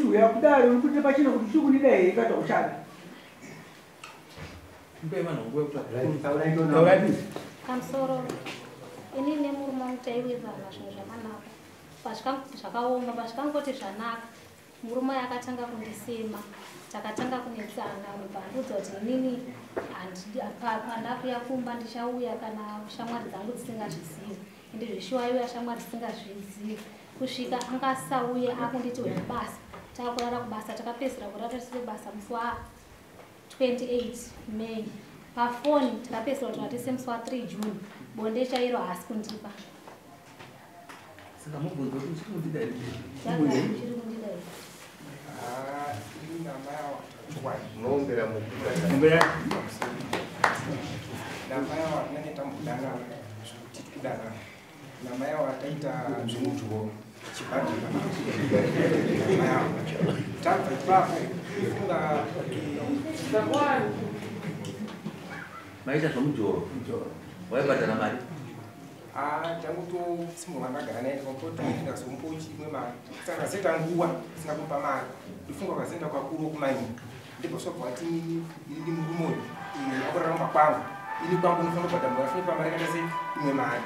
Uya kudare uri kuita pachena kuti uchiri kundida here kana uchada. Mpe vanhu nguva yekutaura. Pamusoro, ini nemurume wangu taiwirirana zvinhu zvakanaka. Zvakaoma, pasvikangoti zvanaka, murume akatanga kundisema, takatanga kunetsana, ndobva andiudza kuti inini pandakuya kumba ndichauya kana shamwari dzangu dzisingazvizivi. Ende zveshuwa aiuya shamwari dzisingazvizivi. Kusvika angasauye akunditi uya kubasa. Takurara kubasa, takapedzisira kurara tiri kubasa musi wa 28 May. Pafoni takapedzisira kutaura tese musi wa 3 June. Bonde chairo haasi kundipa. Saka mubvunzo kuti uchiri kundida here? Uchiri kundida here? Unowombera mukuta. Namai ava tinenge tambodanana zvekuti tikudanana. Namai ava taita zvemujolo chibhadhara. Namai ava tabva ipapo ifunga maita zvemujolo. Waibhadhara mari? Tangotosimwa ndagara naye ndikazomupa imwe mari. Saka kazoita nguva isina kumupa mari. Ndifunga kazoenda kwakuru kumaini. Ndipo sobva vati ini murume uyu akurarama kwangu. Ini kwangu ndinofanira kubhadhara mari, afanira kupa mari yakaita sei imwe mari.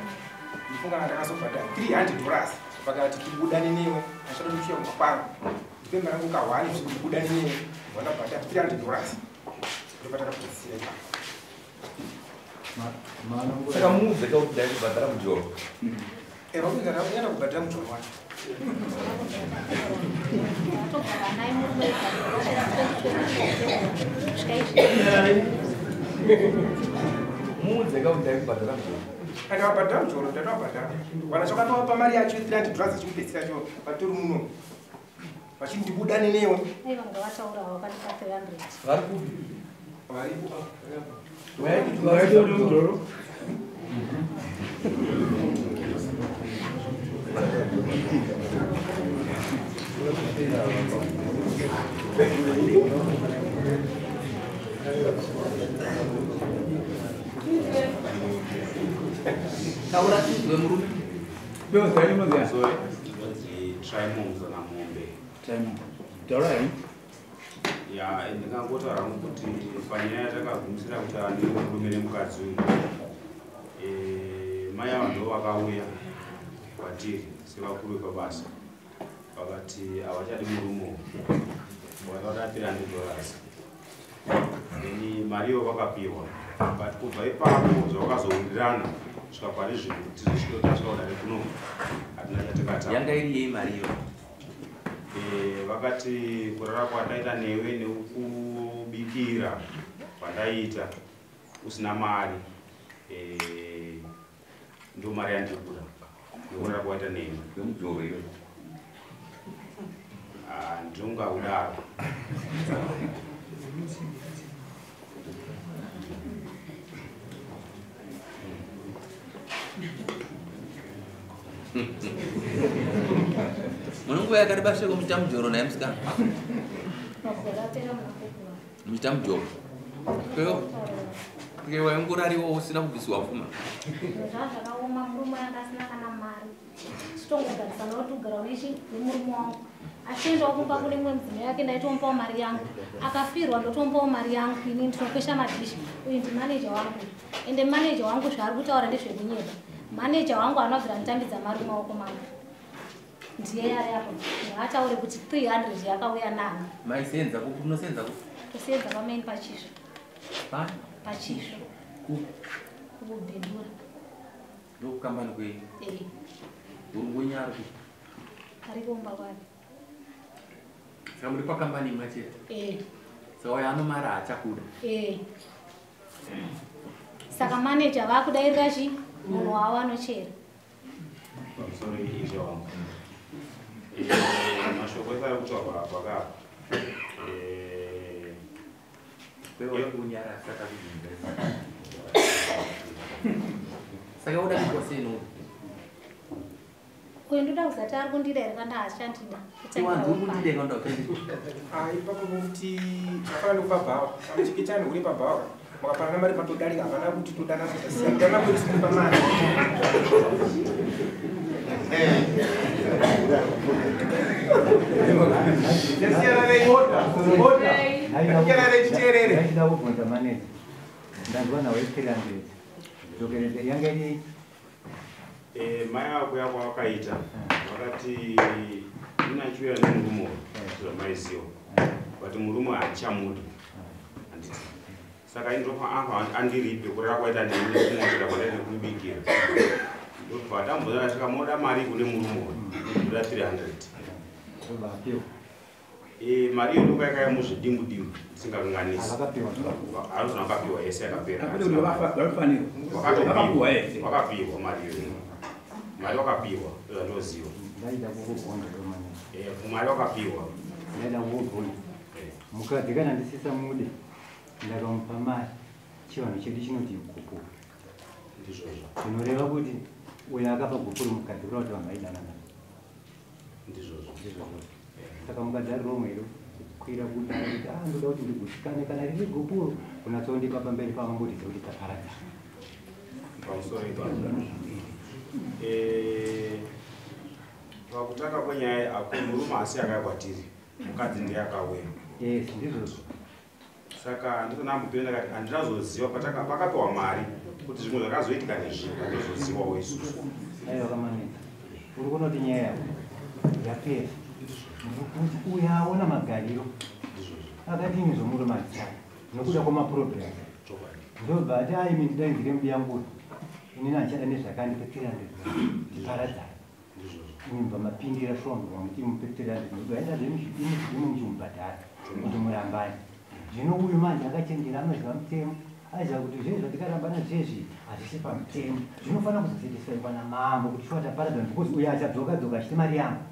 Ndifunga ndakazobhadhara $300 vakati tibudane newe, achada kusvika kumba kwangu. Ndipe mari yangu kahwani zvibudane newe, ndabhadhara $300. Ndopatakapedzisira ipapo. Saka muudze ka kuti dai kubhadhara mujolo. Vakuenda kubhadhara mujolo wacho. Togara naye murume kusvika izvi. Muudze ka kuti dai kubhadhara mujolo. Andawabhadhara mujolo, ndatowabhadhara. Wana chakatowapa mari yacho $300 chimupedzisira cho vatori muno. Vachiti ndibudane newe. Aiwa ngavataura vakandipa 300. Vari kupi? Varipo. Mujolo. Taura tizwe murume. Inonzi Trimons naMombe. Taura here? Ya, ndingangotaura hangu kuti panyaya yatakagumisira kuti ane murume nemukadzi uyu. Mai ava ndo vakauya kwatiri sevakuru vepabasa. Vakati havachadi murume uyu. Vakada $300. Then mari iyo vakapiwa. But kubva ipapo zvavakazowirirana kusvika pari zvino kuti tizosvika kudare kuno hatina chatikataura. Yanga iri yei mari iyo? Vakati kurara kwandaita newe nekukubikira kwandaiita usina mari, ndo mari yandiri kuda nekurara kwaita newe. Yemujolo iyo. Ndinonga kudaro. Mune nguva yakareba sei muchiita mujolo naye musikana? Makore apera muna February. Muchiita mujolo. Kweyo waingorariwo usina kubvisiwa pfuma. Zvakaoma, murume anga asina kana mari. Titongogarisana kuti ugara unechi nemurume wangu. Achiendawo kumba kune mumwe mudzimai wake, ndaitomupawo mari yangu. Akafirwa ndotomupawo mari yangu. Ini ndinokwesha madhishi. Uyu ndimaneja wangu. Ende maneja wangu zvaari kutaura ndezvekunyeba. Maneja wangu anobvira nditambidza mari mumaoko mangu. Ndiye ari apo. Ngaataure kuti 300 yakauya nani. Maisenza kupi? Munosenza kupi? Tosenza pamaini pachisvo. Pani? Pachisvo. Kupi? Kubhindura. Ndokukambani kwenyu? Eh. Wenyu ari kupi? Ari kumba kwake. Saka muri pakambani imwe chete? Eh. Saka uyo ano mari haachakuda? Eh. Saka maneja vakudairira chi munhu wavo anochera. Pamusoro ishe wangu. Mashoko ese ari kutaurwa apa kapa. Kwewe kunyara saka kuzvinza. Saka uda kuitwa sei noku? Uyu ndoda kuzati ari kundida here kana haachandida. Iwanzi uri kundida kana uchandida? Ipapo kuti zvakafanana nekupa bhawa. Pamuchekechani uri pabhawa. Makapanana mari patodarika, hapana kuti todanana tasiyana. Dana kwedu tikupa mari. Ndaida kubvunza maneja. Ndanzwa nawe 300. Dzokeredza yanga iri mai vako yako vakaita vakati inachiuya nemurume zvamaiziva but murume haachamudi handiti. Saka indofa apa andiripe kureva kwaita ndini kumwachira kwandaita nekumubikira. Ndobva tambozana tikamuda mari kune murume uyu ndoda 300. Ndobva apiwa. Mari iyo ndokaikaya muzvidimbu dimbu ndisingakanganisi. Vakapiwa. Anozona akapiwa yese yakapera. Akuti kuti vafanirwa. Vakapiwa yese. Wakapiwa mari iyoyo, mari wakapiwa, ndozvandoziva. Ndaida kukubvunza maneja. Mari wakapiwa. Ndaida kukubvunza. Mukadzi kana ndisisamude ndakamupa mari, chivanhu chedu chinoti gupuro. Ndizvozvo. Zvinoreva kuti uyo akapa gupuro mukadzi, kureva kuti vanhu vaidanana. Ndizvozvo. Ndizvozvo. Saka mukadzi ari wrong here kukwira kudare kuti a ndoda kuti ndigutsikane kana riri gupuro kunatsondipa pamberi pamambotidza kuti taparadzana? Pamusoro ipapo, pakutanga kwenyaya ako murume asi akauya kwatiri, mukadzi ndiye akauya. Yes, ndizvozvo. Saka ndisana ndakati handinazoziva pakapiwa mari kuti zvimwe zvakazoitika nezvimwe handizozivawo isusu. Aiwa kamanetsa, uri kuona kuti nyaya yako yapera kuti uyo aona magariro akati ini zvomurume handichada nokuda kwamaproblems. Ndobva ati aimi ndidaidzire mudiyangu, inini handichada nezvakandipe 300 ndiparadzana. Imibva mapindira shombo muti mupe 300 nokuti aenda zvemuchidimo chidimo muchimubhadhara kuti murambane. Zvino uyu manje akachenjera, anoziva mutemo, aiziva kuti zvezvi zvatikarambana zvezvi hazvisi pamutemo, zvinofanira kuzodzitiswa namambo kuti shuwa taparadzana, because uyu achadzoka dzoka achiti mari yangu.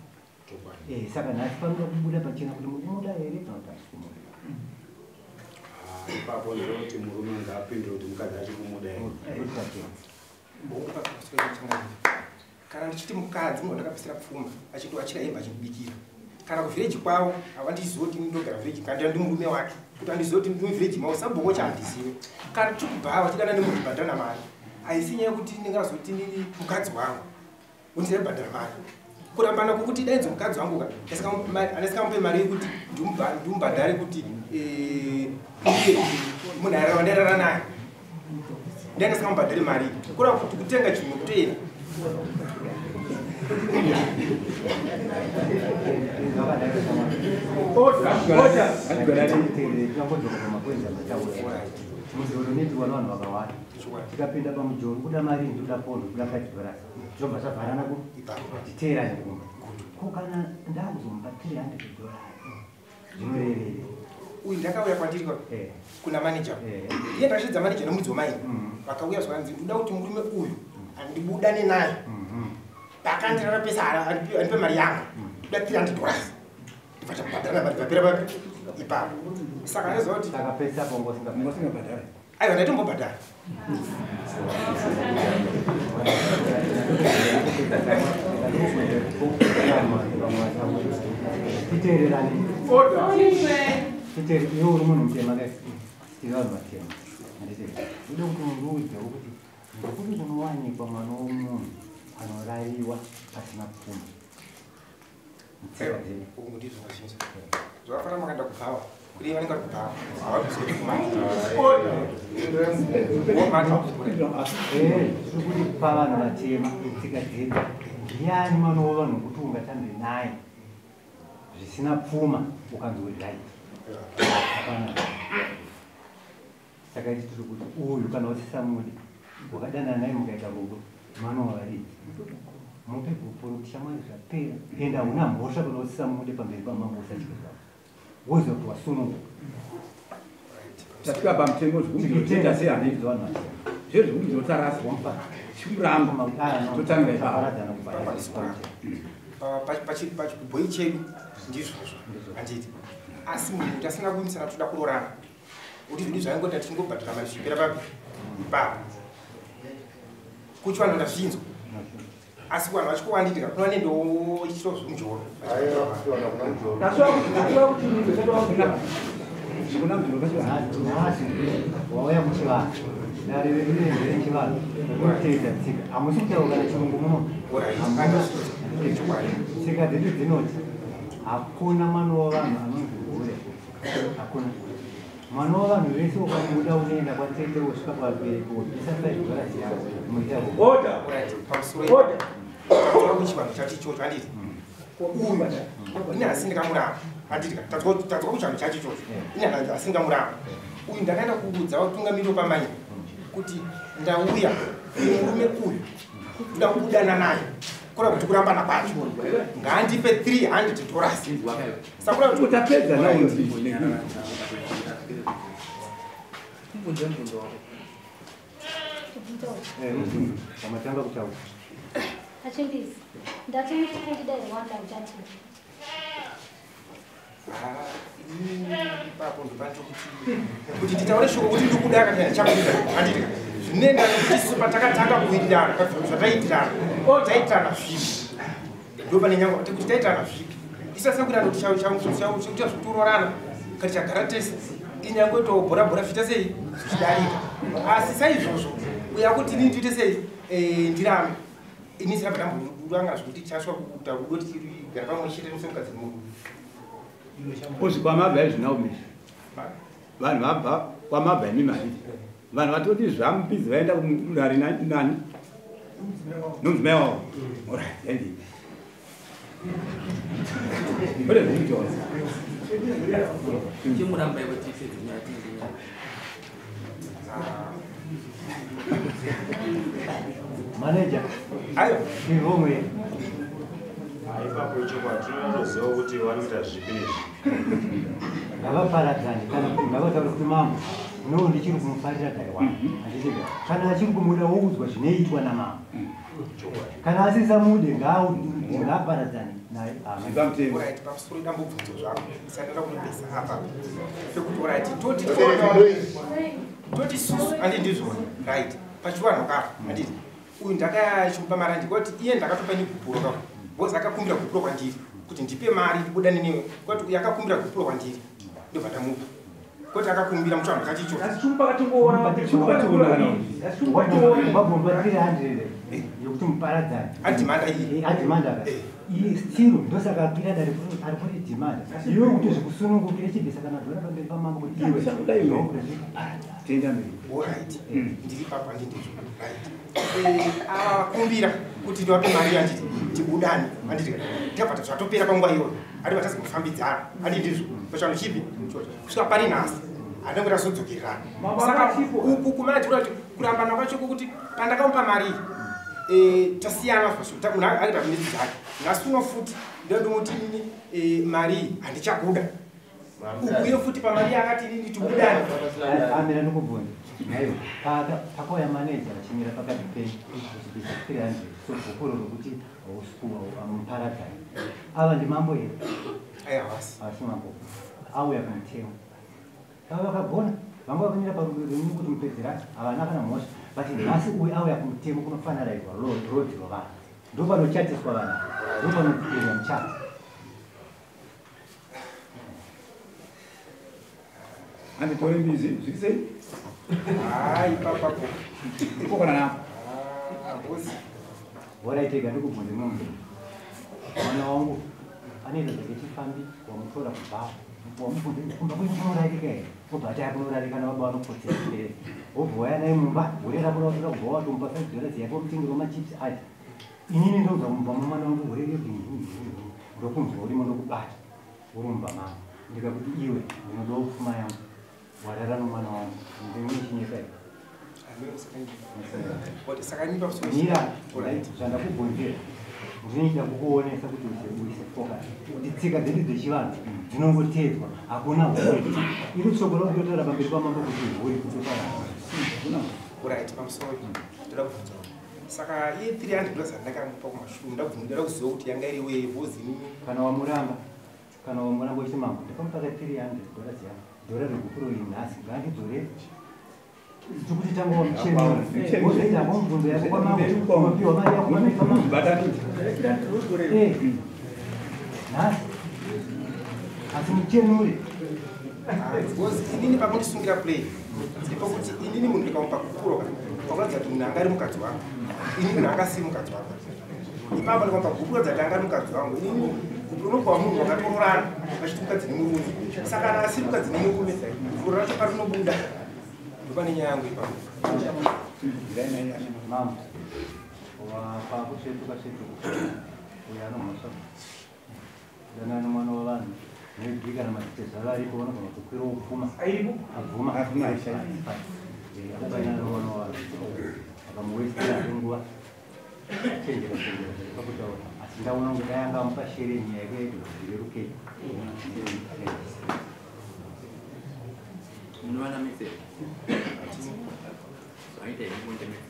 Saka nhasi panoda kubuda pachena kuti mukumuda here kana kuti hasi kumuda. Ah, ipapo ndinoti murume ngaapindure kuti mukadzi achi kumuda here. Kuti pachena. Kana ndichiti mukadzi munhu ndakabvisira pfuma achitoachira hembe, achindibikira, kana kuvhireji kwavo havandizivi kuti ndogara vhireji, kana ndi murume wake kuti handizivi kuti ndiri vhireji mavo sabhoko chahandizive. Kana tichikubhava chidana nemunhu bhadhara mari, haisi nyaya yekuti ndingazoti ndiri mukadzi wangu undisai mari. Kurambana kwokuti dainzi mukadzi wangu ka andisingamupe mari yekuti ndimubhadhare kuti iye munhu wandairara naye ndanga mari, kureva kuti kutenga chinhu kutoenda. Tinongodzoka pamapoints amataura. Mujolo unoitirwa nevanhu vakawanda. Tikapinda pamujolo, kuda mari, ndoda pondo, kuda $5, zvobva zvavharana ku titeerane kumba. Ko kana ndakuzomupa $300 zvinorevei? Uyu ndakauya kwandiri kwa kuna manager. Iye ndakashedza manager nomudzi wemaini. Vakauya zvakanzi ndoda kuti murume uyu andibudane naye pakandirara pesa andipe mari yangu, ndoda $300. Ndibva tabhadharana mari, bvapera papi ipapo. Saka ndoziva kuti Saka pesa pongo Usingabhadhari. Aiwa, ndaitombobhadhara. Titeererane. Titere. Iwe uri munhu mutema kai, tiri vanhu vatema, handiti? Ude kuti mundiudzewo kuti ndekuti kunowanikwa mwana womunhu anorariwa pasina pfuma mutsika dzedu? Uku ndizvo zvazhinji zvakafanana makaenda kubhawa, kuti vanenge vari kubhawa havabvisi kuti kumata. Tiri kuti pavanhu vatema, tsika dzedu, ndiani mwana wevanhu kuti ungatambe naye zvisina pfuma ukanzi uri right? Hapana. Saka iti tiri kuti uyu kana usisamudi, wakadanana naye mukaita rudo, mwana wavaridzi, mupe gupuro kuti shamwari zvapera, ende hauna mhosva kana usisamude pamberi pamambo. Usatye zvako, woziva kuti wasununguka. Tasvika pamutemo, zvikumbiro sei handiti? Vanhu vatema. Zvezvikumbiro tarasa chikuramba totangira ipapo. Paradzana kubva. Pachibhoi chedu ndizvozvo, handiti? Asi munhu kuti asina kuimisana toda kurorana kuti zvinhu zvaingota tichingobhadhara mari zvipera papi ipapo. Kuchivanhu ndazvinzwa, asi vanhu vachikuwanditika kunova nendochito zvomujolo. Tasvika kuti kuna mujolo pachivanhu. Nhasi wauya muchivanhu, dare redu rechivanhu rinoteedza tsika. Hamusi kutaura kana chirungu muno. Tsika dzedu dzinoti Hakuna mwana wavanhu anonzi hure. Hakuna. Mwana wavanhu vese ukamuda unoenda kwatete wosvika pavabereki wobvisa $5 yako. Muita order. Right, pamusoro Order. taura kuchivanhu chacho ichocho handiti uyu ini hasi ndikamuramba handiti tadzwa kuchivanhu chacho ichocho ini hasi ndikamuramba uyu ndakaenda kuudza vatungamiri wepamaini kuti ndauya murume uyu kuda kubudana naye kura kuti kurambana kwacho ngaandipe $300 sakura kuti Utapedza nawo Mubvunze mubvunzo wako. Mubvunzo wamatanga kutaura. Achimbizi, ndati muti kundida Rwanda uchati. Ipapo ndopandikuti kuti titaure shoko kuti ndikuda kana chakuda handiti zvinoenda nekuti isu patakatanga kuwirirana zvataitirana taitirana zvipi ndopane nyangwa kuti taitirana zvipi isasina kuita kuti chakuita zvekutororana kana chagara tese inyangwe tobhora-bhora zviita sei zvichidarika asi saizvozvo uya kuti inini tiite sei ndirame ini sirabva ndamboranga zvekuti chasvika kuita rudo tichigara pamwe chete semukadzi nemurume. Uzi kwamabva izvina umizvi. Vanhu vabva kwamabva imi mari. Vanhu vatoti zvamupidzi vaenda kumudare nani? Nomudzimai wavo. Alright, endii. Ore zvinoitaura. Chimuramba iwe tise dzinyaya tizinyaya. Manager. Ayo. Iromwe. Ipapo ichokwadi tinotoziva kuti vanoita zvipi nezvipi. Ngavaparadzane kana kuti ngavataure kuti mambo no ndichiri kumufarira Taiwan. Handiti kana achiri kumuda woudzwa zvinoitwa namambo. Kana asisamude ngaaparadzane naye. Amen. Alright, pamusoro idambobvunzo zvako isandada kunopesa apa pekuti alright toti toti susu handi ndizvona right pachivanhu kapo handiti uyu ndakachimupa mari handiti iye ndakatopa ini gupuro kapo because akakumbira gupuro kwandiri kuti ndipe mari ndibudane newe kwati uyu akakumbira gupuro kwandiri ndobva ndamupa kwoti akakumbira muchivanhu chacho ichocho Wabvumba 300 yekuti muparadzane. Adhimanda iyi. Adhimanda ka. Iye still ndosaka akwira dare ari kuti dhimanda. Iwe kuti zvikusunungukire chibvisa kana dhora pamberi pamambo kuti iwe. Tenda mberi. Alright, ndiri papo handindizvo right avakumbira kuti ndivape mari handiti tibudane handiti ndikabva zvatopera panguva iyoyo hadi vatazingofambidzana handi ndizvo pachivanhu chipi kusvika pari nhasi handinge tazodzokererana saka uku kumana tikuda kuti kurambana kwacho kwokuti pandakamupa mari iyi tasiyana munhu akaita kunetsi dzake nhasi uno futi ndodomuti inini mari iyi handichakuda uye futi pamari yakati inini tibudane. Amira ndikubvunza. Naiwe pakauya manager achimira pakati penyu uchibvisa 300 so gupuro rokuti muparadzane. Ava ndimambo here? Aiwa havasi. Havasi mambo. Auya kumutemo. Ava vakagona vanga vakamira parudo rwenyu kuti mupedzerane havana kana mhosva but nhasi uyu auya kumutemo kunofanirairwa rodhi rwavanhu ndopanochatiswa vanhu ndopanodzikirwa muchato. Anditore mbizi zviri sei? Hai papapo. Ikokona napo. Mbozi. Horaitega ndikubvunze mumwe. Mwana wangu anoita zvekechifambi wamutora kubva wamubvunze kumba kwenyu kunorarika here? Wobva ati kunorarika nababa vanokotsera here? Wobva wauya naye mumba hure rako rawatora kubva watomupa $5 yake wamutengera machips ati inini ndobva mumba mamwana wangu hure riri ndokunzwa urimo ndokubata uri mumba mangu ndikakuti iwe ndinodawo pfuma yangu warara nomwana wangu ndinochinyeka here? Mira, zvandakubvunzira ndinoita kukuonesa kuti uise focus kuti tsika dzedu dzechivanhu dzinongotedzwa hakuna hure. Iri shoko rakutotaura pamberi pamambo kuti hure kutoparara. Alright, pamusoro ndoda kubvunza. Saka iye $300 andakamupa kumashure ndakubvunza kuziva kuti yanga iri wei bhozi inini. Kana wamuramba uchiti mambo ndakamupa $300 yangu dhora regupuro iri nhasi ngandidzorere. Tikuti tanga wamuchenura wozoita mubvunzo yako kwamambo unopiwa mari yako pamberi pamambo. Nhasi asi muchenure. Because inini pakundisungira play ndipo kuti inini munhu ndikamupa gupuro pakuratidza kuti munhu anga ari mukadzi wangu inini munhu anga asiri mukadzi wangu ipapo ndikamupa gupuro dzati anga ari mukadzi wangu inini Unobva munhu wakatororana vachiti mukadzi nemurume. Saka kana asiri mukadzi nemurume, gupuro racho parinobuda. Ndopane nyaya yangu ipapo. Mambo. Wapakusvetuka svetuka. Uyo anomhosva. Danana mwana wavanhu. Maybe kana madzitezvara varipo vanogona kukwira upfuma. Abvuma. Akudanana mwana wavanhu. Akamuwestera nguva. Chenjera chenjera pakutaura. Asi ndaona kunge dai anga amupa shere nyaya yake yaigona kuti irerukei. Munowana mese. Zvaita here bonde mese.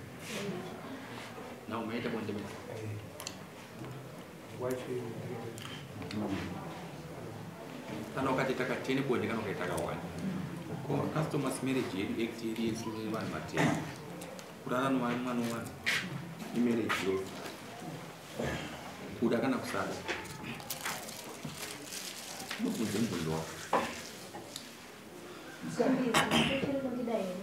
Now maita bonde mese. Kana ukati takatene bonde kana ukaita kawanda. Ko customers marriage yedu act yedu yesu vanhu vatema. Kurara nomwana wavanhu imarriage yo. Kuda kana kusada. Unobvunze mubvunzo wako. Chiri kundida here?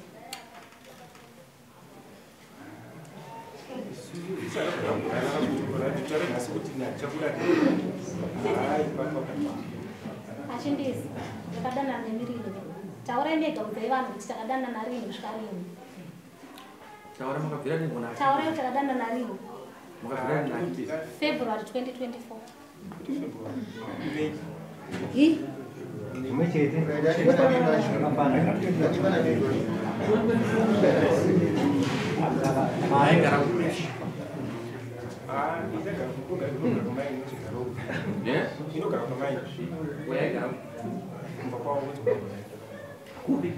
Achindisi, ndakadanana nemirini. Taurai mega udzai vanhu kuti takadanana rini kusvika rini. Taura makabvira rini kuna? Taurai kuti takadanana rini. Makabvira rini Achindisi? February 2024. Hi. Zvimwe chete. Zvakafanana. Aigara kupi? Kupi?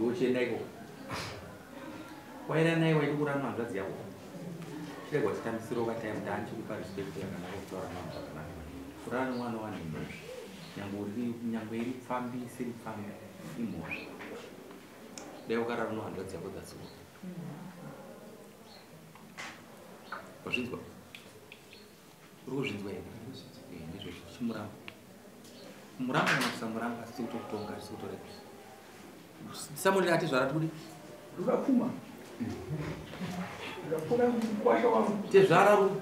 Uchienda ikoko. Waira naye waida kurara nehanzvadzi yako. Chirega uchitambisira ukatime ndaanchikupa respect yakanaka kutaura navanhu zvakanaka. Kurara nemwana wavanhu imhosva. Nyangwe iri pfambi isiri pfambi imhosva. Dai wakarara nehanzvadzi yako dzatsuka. Wazvinzwa? Uri kuzvinzwa here? Ndizvo chimuramba. Muramba kana kusamuramba asi kutokutonga asi kutorega. Samuel ati zvara kuti Ndakapfuma. Ndakapfuma mukwasha wangu. Tezvara ru.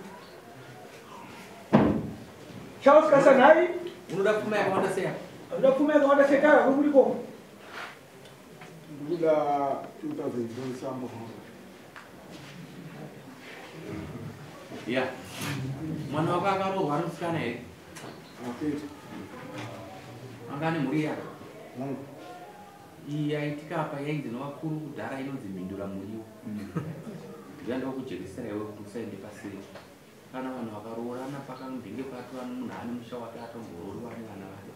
Charles Kasanai. Unoda pfuma yakawanda sei? Unoda pfuma yakawanda sei kara kuriko? Ndikuda 2000 sambo. Yeah. Mwana wako akarohwa ari musikana here? Okay. Anga ane mhuri yake. Iyi yaitika apa yainzi nevakuru kudhara inonzi mhindura muriwo. Ndiyandiwa kujekesera iwe kuti usaende paseri. Kana vanhu vakaroorana pakambenge patova munhu ane musha wake atomboroorwa nevana vake.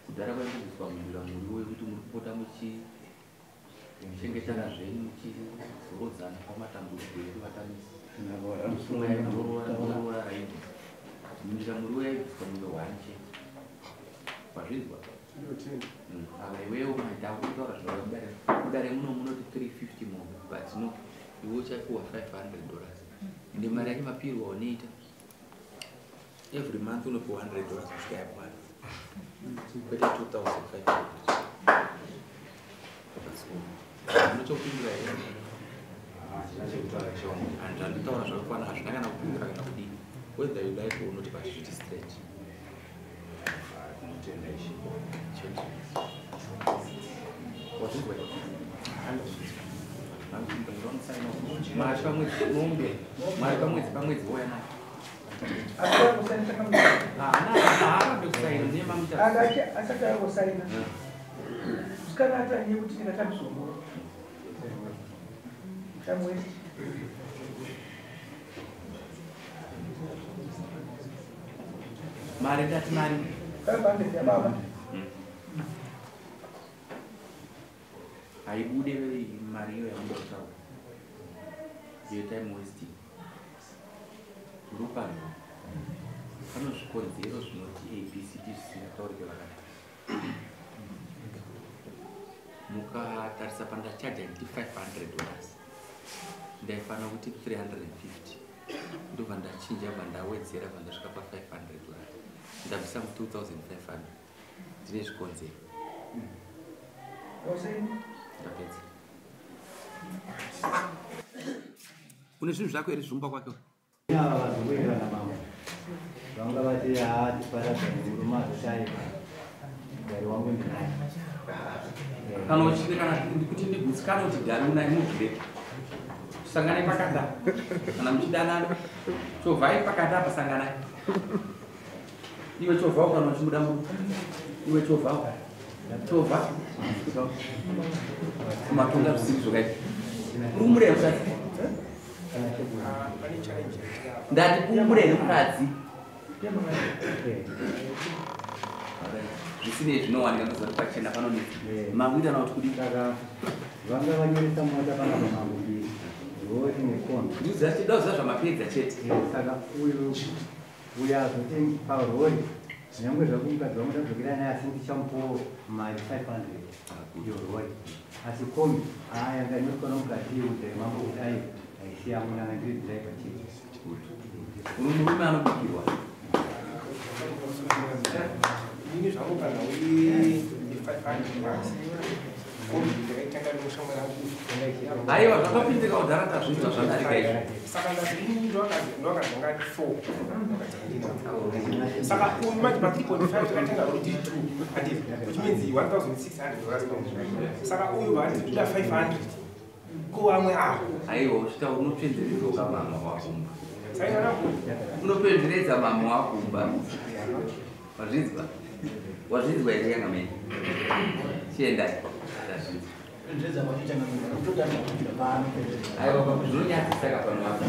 Kudhara kwaingobviswa mhindura muriwo yekuti muri kupota muchichengetana zvenyu muchizorodzana pamatambudziko ekuvatamisa. Roora raibviswa. Mhindura muriwo yaibviswa mumwe one chete. Wazvinzwa? Ava iwewo maita kutaura zvakadare. Kudare muno munoti 350 mombe but no iwe uchapiwa $500. Ende mari yacho mapirwa unoita every month unopiwa $100 kusvika yakwana. Kwete 2500. Unochopindura here? And anditaura zvakakwana hazvina kana kupindura kana kudini. Whether you like or not, but it is straight. Mari pamwedzi mombe, mari pamwedzi pamwedzi wouya nayo. Haana kusaina ndiye mamuita. Asati agosaina. Musikana atanye kuti ndingatambiswa muro. Chamwezi. Mari ndati mari. 500 ya baba. Haibude mari iyo yamunotaura. Iyo time wasting. Rupano. Pane zvikonzero zvinoti ABCD zvisingataurike vakadai. Mukatarisa pandachaja nditi $500. Ndaifanira kuti 350. Ndobva ndachinja bva ndawedzera bva ndasvika pa $500. Ndabvisa mu 2500. Ndine zvikonzero. Ndapedza. Une zvinhu zvako here zviri mumba kwake? Ava vazokuenderana mambo. Vanga vati haa tiparadzane murume azotaiva gari wangu ndinaye. Kana uchide kana kuti ndigutsikane kuti gari unaye mubvire. Sanganai pakati apa. Kana muchidanana chovhai pakati apa sanganai. Iwe chovhawo kana uchimuda murume. Iwe chovhawo. Chovha. Matonga zvisiri zvakaita. Uri kumbuda here mukadzi? Pane challenge yaitika apa. Ndati kumbuda here mukadzi? Zvisinei zvinowanika ndoziva kuti pachena panonetsa. Makuita na kuti kudii? Saka vanga vanyoresa mota panapa mambo mbiri. Rori nekombi. Ndiuziva chete, ndoziva zvamapedza chete. Saka uyu uyu azoti parori nyangwe zvako mukadzi wangu ndadzokera naye asi ndichamupawo mari 500 iyo rori. Asi kombi haa yanga inotwa nomukadzi udzai mambo kuti ai haisi yangu ndanga ndiri driver chete. Uri murume anobikirwa. Ini zvangu kana uye 500 basi. Kombi ndakaitenga nemushamwari wangu. Aiwa zvakapindika kudhara tazvinzwa zvadarika izvi. Saka ndati ini ndokadzanga ndi 4. Saka uyu manje pa 3.5 takatenga rori tiri 2. Handiti, which means 1600 dollars pamunhu. Saka uyu vati toda 500. Ko vamwe avo. Aiwa uchita unotsvenzeredza mama wakumba. Saka Unopemberedza mama wakumba. Wazvinzwa? Wazvinzwa here yangamene? Chiendai. Tazvinzwa. Aiwa zvinonyadzisa ka pano apa.